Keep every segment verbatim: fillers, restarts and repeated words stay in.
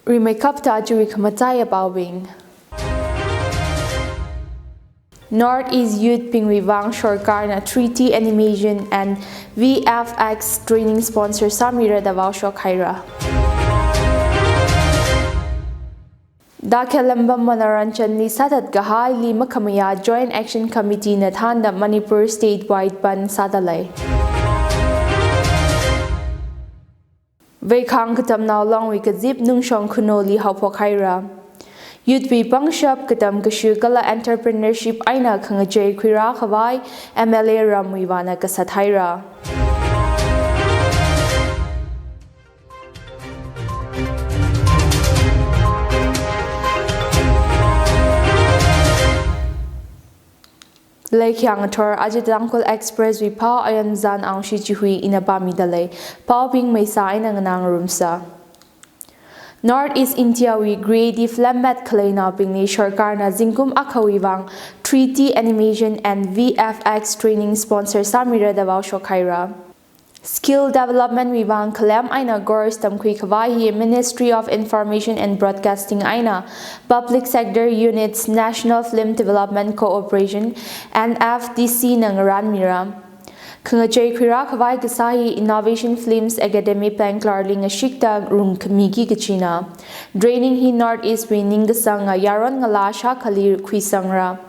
Rimeikapta chiwui khamataiya paobing. North East Youth bingwui vang sorkarna three D animation and V F X training sponsor sāmira da vaoshok haira. Dakhelambam Manoranjanli sāthat kahaili makhamayā Joint Action Committee na thānda Manipur state wide bandh sādalei. Veikhang Katamnao Longwui kazip Nungshong Khuno li haophok haira. Youth wui pangshap, katam kashu kala entrepreneurship eina khangachei khuirā khavai M L A Ramwuivana kasat haira. Leikhyang athor aja Tangkhul Express wui pao ayan zan angshi chihui ina pāmidalei. Paobing meisa eina nganā ngarumsa. North East India wui creative lammet khaleinaobingli sorkarna zingkum akhawui vang three D animation and V F X training sponsor sāmira da vaoshok haira. Skill development wui vang khalem eina course tamkhui khavai hi Ministry of Information and Broadcasting eina Public Sector Units National Film Development Corporation, N F D C na ngaranmira. Khangachei khuirā khavai kasā hi Innovation Films Academy Bangalore li ngashikta rungkhamiki kachina. Training hi North East wui ningkasanga yaron ngalā shākhali khuisangra.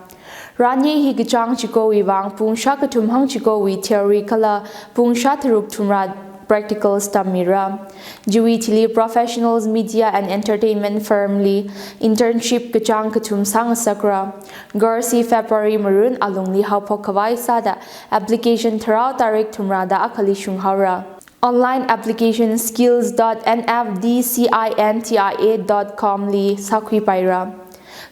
Ranye hi kachāng chikowui vang pung shākathum hangchikowui theory kala pung shātharuk thumrā practicals tammira. Chiwui thili professionals media and entertainment firm li internship kachāng kathum sāngasakra. Course hi February marun alungli haophok khavai sāda application tharao tarik thumrāda akhali shunghaora. Online application skills dot N F D C I N T I A dot com li sākhuipaira.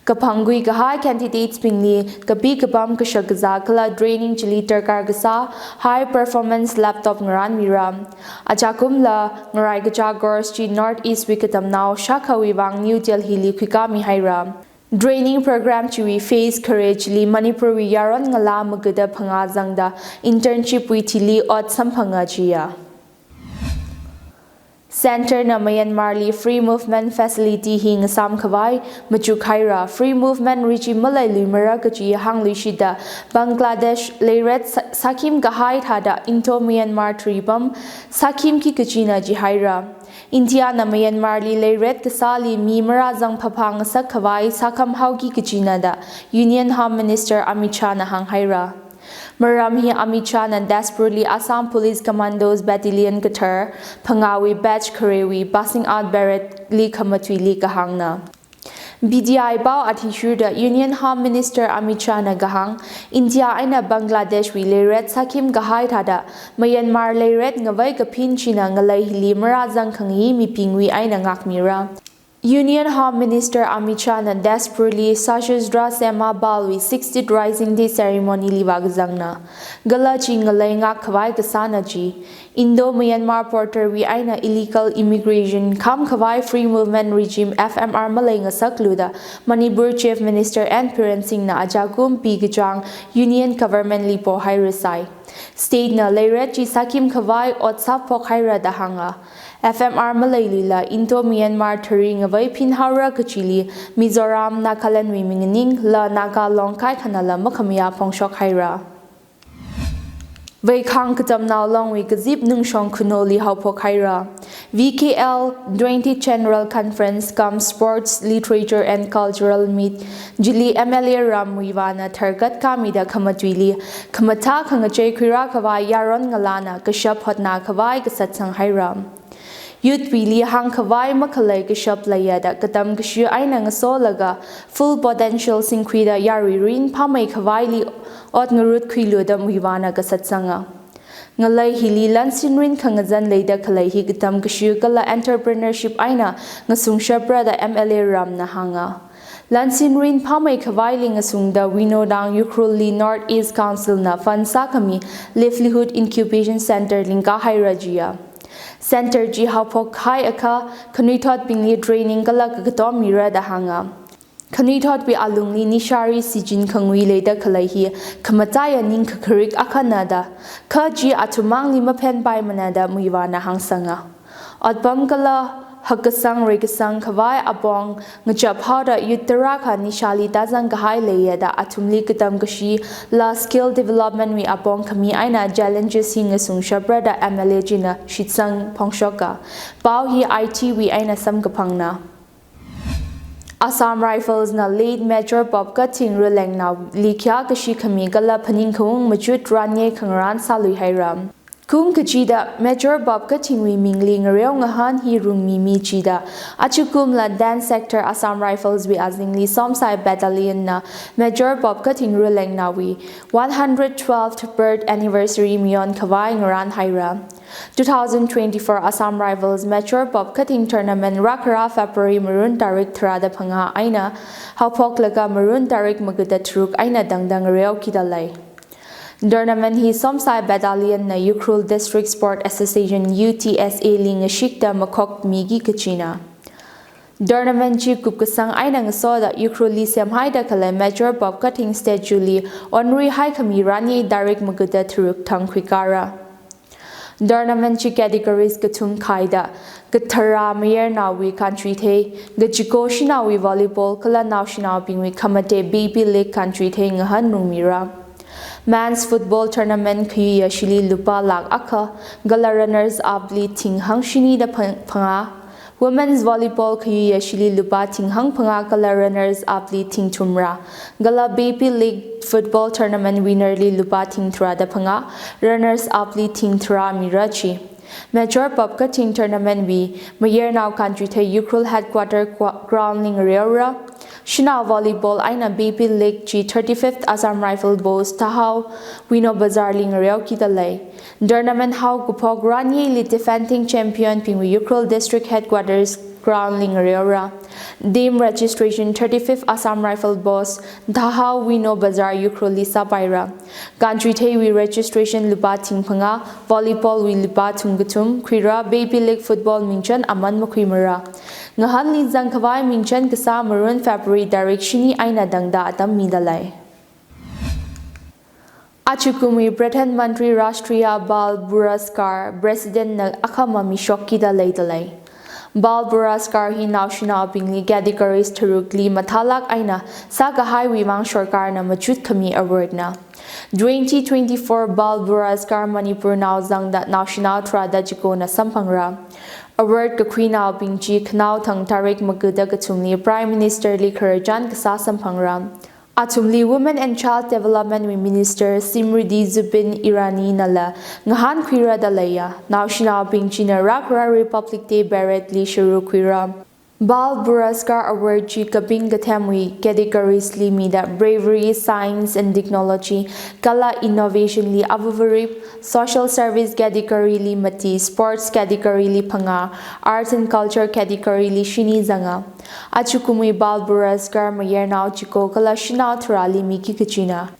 Kaphangkhui kahai candidates bingli kapi kapam kashakazā kala training chili darkar kasā high performance laptop ngaranmira. Ajakumla ngarai kachā course chi North East wui katamnao shākhawui vang New Delhi li khuikāmi haira. Training program chiwui phase khare chili Manipur wui yaron ngalā magada phangā zangda internship wui thili ot samphanga jiya. Centre na Myanmar li free movement facility hi ngasām khavai machuk haira. Free movement regime maleiluimara kaji hāngluishida Bangladesh leiret sā-, sākhim kahai thāda Indo-Myanmar tharipam sākhimki kajina jihaira. India na Myanmar li leiret kasāli mi marāzang phaphang ngasak khavai sākham haoki kajina da Union Home Minister Amit Shah na hānghaira. Maram hi Amit Shah na Tezpur li Assam Police Commandos Battalion kathar phangāwui batch kharewui passing out parade li khamatuili kahāngna. P T I pao athishurda Union Home Minister Amit Shah na kahāng, India eina Bangladesh wui leiret sākhim kahai thāda Myanmar leiret ngavei kaphin china ngalei hili marāzang khangayi mibingwui eina ngākmira. Union Home Minister Amit Shah na Tezpur li Sashastra Sema Bal wui sixtieth Rising Day ceremony li vākazangna. Kala chi ngalei ngākkhavai kasāna ji. Indo-Myanmar border wui eina illegal immigration kham khavai free movement regime F M R malei ngasaklu da Manipur Chief Minister N Biren Singh na ajakum pi kachāng Union Government li pohairasai. State na leiret chi sākhim khavai ot sāphok haira da hānga. F M R maleiluila Indo-Myanmar thari ngavei phin haora kajili Mizoram, Nagaland wui minganing la Naga Long kaikhanala makhamayā phongshok haira. Veikhang Katamnao Longwui kazip Nungshong Khuno li haophok haira. V K L twentieth General Conference cum Sports, Literature and Cultural Meet chili M L A Ramwuivana tharkat kāmida khamatuili khamathā khangachei khuirā khavai yaron ngalāna kashap hotnā khavai kasatsang haira. Youth wuili hāngkhavai makhalei kashap leiya da katam kashu eina ngasolaga full potential singkhuida yarui rinphāmei khavaili ot ngarut khuilu da Muivana kasatsanga. Ngalei hili lansin rin khangazan leida khalei hi katam kashu kala entrepreneurship eina ngasungshapra da M L A Ramna hānga. Lansin rinphāmei khavaili ngasungda Winodang Ukhrulli North East Council na fund sākhami Livelihood Incubation Center lingkā haira jiya. Center chi haophok kahai akha khanuithotbingli training kala kakatom mira da hānga. Khanuithotwui alungli nishari sijin khangui leida khalei hi khamataiya ning kakharik akhana da, kha chi athumangli maphenpaimana da Muivana hāngsanga. Otpam kala hakkasang reikasang khavai apong ngachap haoda youth tarākha nishali tāzang kahai leiya da athumli katam kashila skill development wui apong khami eina challenges hi ngasungshapra da M L A china shitsang phongshoka. Pao hi I T wui eina samkaphangna. Assam Rifles na late Major Bobkathing Rulengnaoli khayā kashi khami kala phaningkhaung machut ranye khangarān sālui haira. Kum kachida Major Bobkathing wui mingli ngareo ngahān hi rungmimi chida, achukumla Dance Sector Assam Rifles wui azingli Somsai Battalion na Major Bobkathing Rulengnaowui one hundred twelfth birth anniversary mayon khavai ngarān haira. Two thousand twenty-four Assam Rifles Major Bobkathing Tournament rākhara February marun tarik tharāda phangā eina haophoklaga marun tarik magada tharuk eina tangda ngareo kida lei. Tournament hi Somsai Battalion na Ukhrul District Sport Association U T S A li ngashikta makhok miki kachina. Tournament chi kupkasang eina ngasoda Ukhrulli semhaida khalei Major Bobkathing statue li onrui haikhami ranye tarik magada tharuk thang khuikara. Tournament chi categories kathum khaida, katharā mayarnaowui kanchuithei, kachiko shanaowui volleyball kala naoshinaobingwui khamatei baby league kanchuithei ngahān rungmira. Men's football tournament khayuiya shili lupā lakh akha, kala runners up li thing hangshini da phang-, phangā. Women's volleyball khayuiya shili lupā thing hangphangā kala runners up li thing thumra. Kala baby league football tournament winner li lupā thing tharāda phangā, runners up li thing tharā mira chi. Major Bobkathing Tournament wui mayarnao kanchuithei Ukhrul Headquarter qua-, ground li ngareora. Shanao volleyball eina baby league chi thirty-fifth Assam Rifle Boys Thahao, Wino Bazar li ngareo kida lei. Tournament haokaphok ranyeli defending champion bingwui Ukhrul District Headquarters ground li ngareora. Team registration thirty-fifth Assam Rifle Boys Thahao, Wino Bazar, Ukhrulli sāpaira. Kanchuitheiwui registration lupā thing phangā, volleyball wui lupā thum kathum khuira, baby league football mingchan aman makhuimara. Ngahānli zang khavai mingchan kasā marun February tarik shini eina tangda atam mida lei. Achukumwui Pradhan Mantri Rashtriya Bal Puraskar President na akhama mishok kida leida lei. Bal Puraskar hi naoshinaobingli categories tharukli mathālak eina sākahaiwui mang sorkarna machut khami award na. Twenty twenty-four Bal Puraskar Manipur nao zangda naoshinao tharāda chikona samphangra. Award kakhuinaobing chi khanao thang tarik magada kathumli Prime Minister li khararchan kasā samphangra. Athumli Women and Child Development wui Minister Smriti Zubeen Irani nala ngahānkhuira da leiya. Naoshinaobing china rākhara Republic Day Parade li sharuk khuira. Bal Puraskar Award chi kaping kathemwui categories li mida Bravery, Science and Technology, kala Innovation li avavarip, Social Service category li mati, Sports category li phangā, Arts and Culture category li shini zanga. Achukumwui Bal Puraskar mayarnao chiko kala shanao tharāli miki kachina.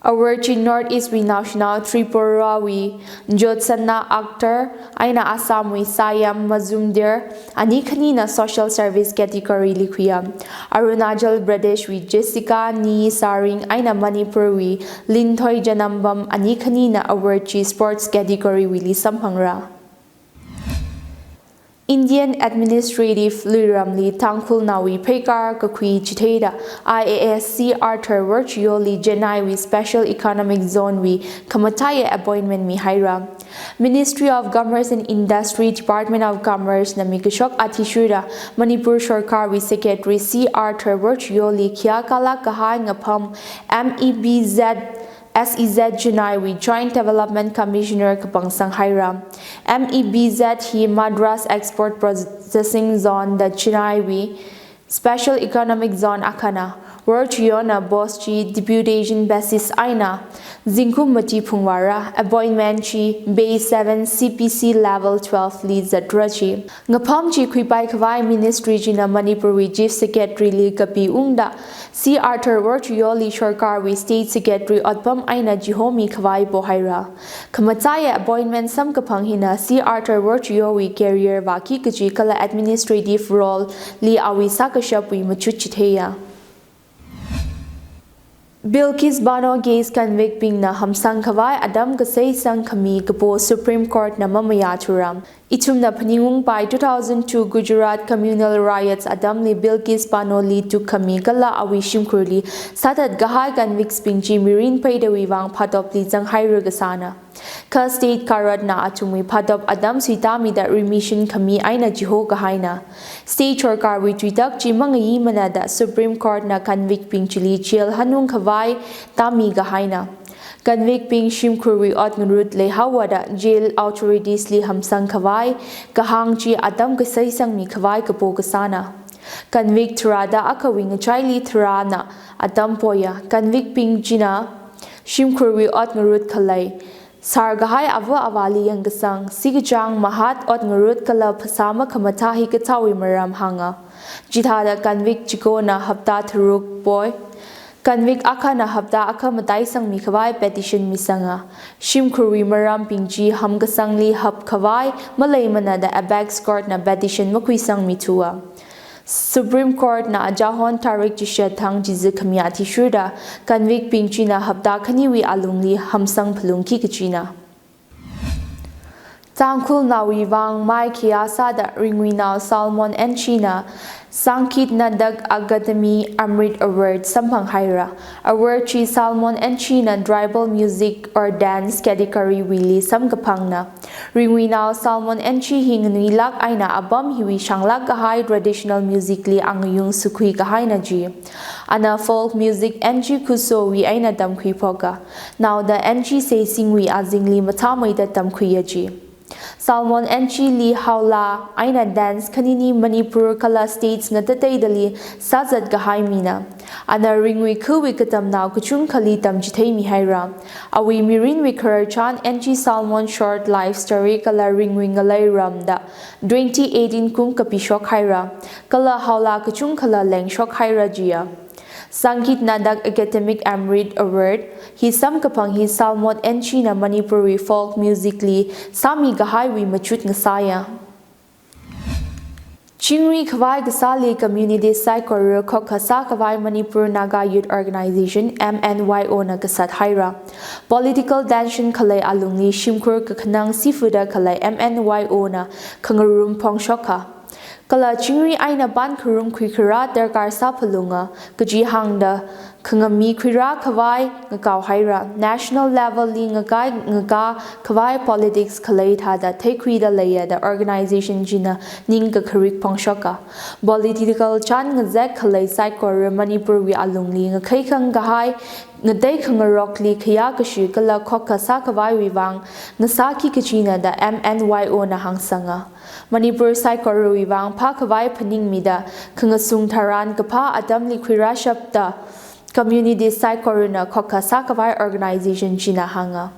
Award chi North East wui naoshinao Tripura wui Jyotsna Akhter eina Assam wui Sayam Majumder ani khanina Social Service category li khuiya. Arunachal Pradesh wui Jessica Ni Saring eina Manipur wui Linthoi Janambam ani khanina award chi Sports category wuili samphangra. Indian Administrative Luiramli Tangkhulnaowui pheikar kakhui chitheida I A S C Arthur Worchio li Chennai wui Special Economic Zone wui khamataiya appointment mihaira. Ministry of Commerce and Industry, Department of Commerce na mikashok athishurda Manipur sorkarwui Secretary C Arthur Worchio li khayā kalak kahai ngapham M E B Z S E Z Chennai wui Joint Development Commissioner kapangsang haira. M E B Z hi Madras Export Processing Zone da Chennai wui Special Economic Zone akhana. Worchio na post chi deputation basis eina zingkum mati phungvāra. Appointment chi Bay seven C P C Level twelve li zatra chi. Ngapham chi khuipai khavai Ministry china Manipur wui Chief Secretary li kapiungda C Arthur Worchio li sorkarwui State Secretary otpam eina chihomi khavai pohaira. Khamataiya appointment samkaphang hina C Arthur Worchio wui career vāki kaji kala administrative role li awui sākashapwui machut chitheiya. Bilkis Bano case convict bingna hamsang khavai atam kasei sangkhami kapo Supreme Court na mamayāthura. Ithumna phaningungpai two thousand two Gujarat communal riots atamli Bilkis Banoli tukkhami kala awui shimkhurli sāthat kahai convicts bing chi mirin peidawui vang phatopli zanghaira kasāna. Kha state court na athumwui phatop atam suitāmida remission khami eina chiho kahaina. State sorkarwui tuitak chi mangayi manada Supreme Court na convict bing chili jail hanung khavai tāmi kahaina. Convict bing shimkhurwui ot ngarut leihaowa da jail authorities li hamsang khavai kahāng chi atam kasai sangmi khavai kapo kasāna. Convict tharāda akhawui ngachaili tharāna atam poya. Convict bing china shimkhurwui ot ngarut khalei sār kahai ava avāli yangkasang, sikachāng, mahat, ot ngarut kala phasā makhamathā hikathāwui maram hānga. Chithāda convict chikona hapta tharuk poi. Convict akhana hapta akha mataisangmi khavai petition misanga. Shimkhurwui maram bing chi hamkasangli hap khavai malei manada apex court na petition makhuisangmi thuwa. Supreme Court na ajahon tarik chishat thang chizi khami athishurda convict bing china hapta khaniwui alungli hamsang phalungki kachina. Tangkhulnaowui vang maikhayā sāda Ringwinao Salmon N G na Sangeet Natak Akademi Amrit Award samphanghaira. Award chi Salmon N G na tribal music or dance category wuili samkaphangna. Ringwinao Salmon N G hi nganuilak eina apam hiwui shanglak kahai traditional music li angayung sukhui kahaina ji. Ana folk music N G Khusowui eina tamkhuiphoka. Naoda N G Seisingwui azingli mathāmeida tamkhuiya ji. Salmon N G li haola eina dance khanini Manipur kala states ngatateidali sāzat kahai mina. Ana Ringwui khawui katamnao kachungkhali tamchitheimihaira. Awui mirinwui khararchan N G Salmon short life story kala Ringwui ngalei ramda twenty eighteen kum kapishokhaira. Kala haola kachungkhala lengshokhaira jiya. Sangeet Natak Akademi Amrit Award hi samkaphang hi Salmon N G na Manipurwui folk music li sāmi kahaiwui machut ngasāya. Chingri khavai kasāli community saikora khokkha sākhavai Manipur Naga Youth Organization, M N Y O na kasat haira. Political tension khalei alungli shimkhur kakhanang sifuda khalei M N Y O na khangarum phongshokha. Kala chingri eina pan kharum khuikharā darkar sāphalunga, kaji hāngda khangami khuirā khavai ngakao haira. National level li ngakai ngakā khavai politics khalei thāda theikhuida leiya da organization china ningkakharik phongshoka. Political chān ngazek khalei saikora Manipurwui alungli ngakheikhang kahai, ngatei khangarokli khayā kashi kala khokkha sākhavaiwui vang ngasāki kachina da M N Y O na hāngsanga. Manipur saikorawui vang phākhavai phaningmida khangasung tharan kaphā atamli khuirāshapta community saikorana khokkha sākhavai organization china hānga.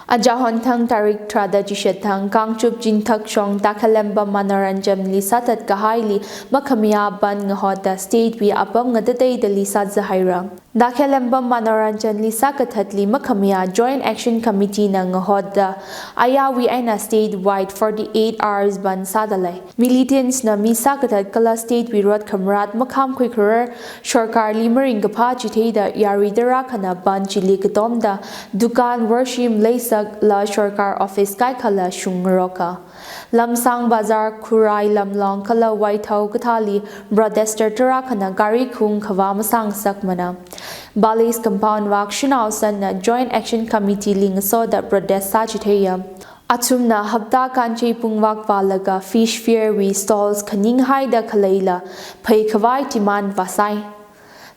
Ajahon thang tarik tharāda chishat thang Kangchup Chingthakshong Takhalembam Manoranjan li sāthat kahaili makhamayā ban ngahotda state wui apam ngatateidali sāzahaira. Takhalembam Manoranjan li sākathatli makhamayā Joint Action Committee na ngahotda ayāwui eina state wide forty-eight hours ban sādalei. Militants na mi sākathat kala state wui rot khamarat makham khuikharar sorkarli maringkaphā chitheida yarui tarākhana ban chili katomda dukan, worshim, leisak la sorkar office kaikhala shungngaroka. Lamsang Bazar, Khurai Lamlong kala Waithao kathāli protester tarākhana gari khung khavā masāngasakmana. Palace compound vak shanao sanna Joint Action Committee li ngasoda protest sāchitheiya. Athumna hapta kanchei pungvak vālaga fish fair wui stalls khaning haida khaleila pheikhavai demand vāsai.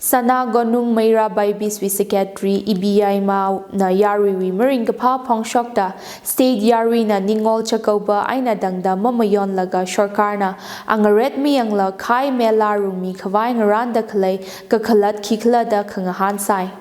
Sana Gonung Meira Baibis wui secretary Ibi Yaima na yaruiwui maringkaphā phongshokta state yaruina ningol chakauba eina tangda mamayonlaga sorkarna angaret mayangla khai mela rungmi khavai ngaranda khalei kakhalat khikhala da khangahān sai.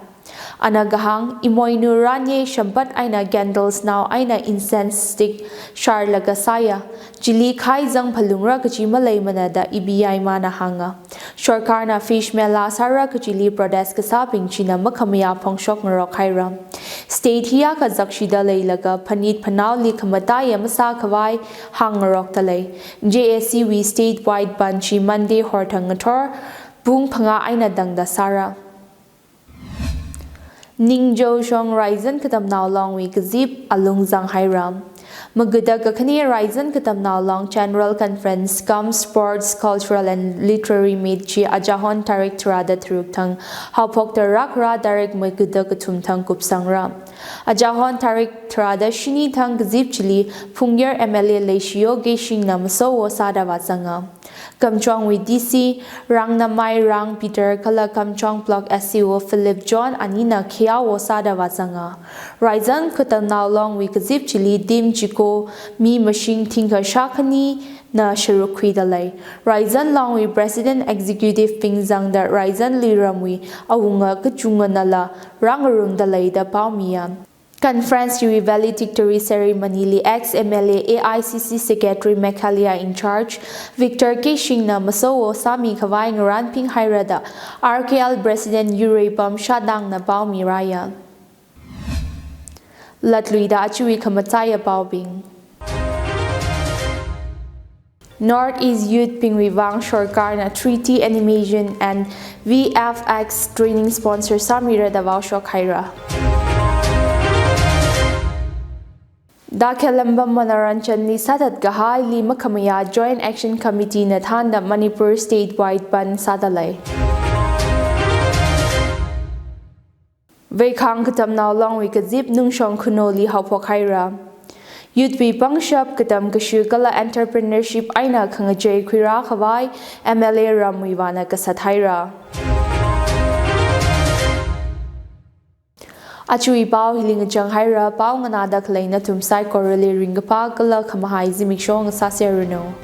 Ana kahāng, Imoinu ranye shampat eina candles nao eina incense stick sharlaga sāya. Chili khai zang phalungra kachi maleimana da Ibi Yaima na hānga. Sorkarna fish mela sāra kachili protest kasābing china makhamayā phongshok ngarok haira. State hiyākha zakshida leilaga phanit phanaoli khamataiya masākhavai hāngngarokta lei. J A C wui state wide ban chi Monday horthang ngathor pung phangā eina tangda sāra. Ningchao Shong Raizan Katamnao Longwui kazip alung zanghaira. Magada kakhane Raizan Katamnao Long General Conference cum Sports, Cultural and Literary Meet chi Ajahon tarik tharāda tharuk thang haophokta rākhara tarik Magada kathum thang kupsangra. Ajahon tarik tharāda shini thang kazip chili Phungyar M L A Leishiyo Keishingna masowo sāda vāzanga. Kamchuangwui D C Rangnamai Rang Peter kala Kamchuang Block S C O Philip John anina khayawo sāda vāzanga. Raizan Katamnao Longwui kazip chili team chiko mi mashing thingkha shākhanina sharuk khuida lei. Raizan Longwui President Executive bing zangda Raizan Liramwui awunga kachunganala rāngarumda lei da pao miya. Conference chiwui valedictory ceremony li ex M L A, A I C C Secretary Meghalaya in charge Victor Keishingna masowo sāmi khavai ngarānping haira da R K L President Yureipam Shadangna pao miraya. Latluida ajawui khamataiya paobing. North East Youth bingwui vang sorkarna three D animation and V F X training sponsor sāmira da vaoshok haira. Dakhelambam Manoranjan li sāthat kahaili makhamayā Joint Action Committee na thānda Manipur state wide bandh sāda lei. Veikhang Katamnao Longwui kazip Nungshong Khanoli haophok haira. Youth wui pangshap, katam kashu kala entrepreneurship eina khangachei khuirā khavai M L A Ramwuivana kasat haira. Ajawui pao hili ngachang haira, pao nganāda khalei nathum saikorali ringkaphā kala khamahai zimiksho ngasāserranu.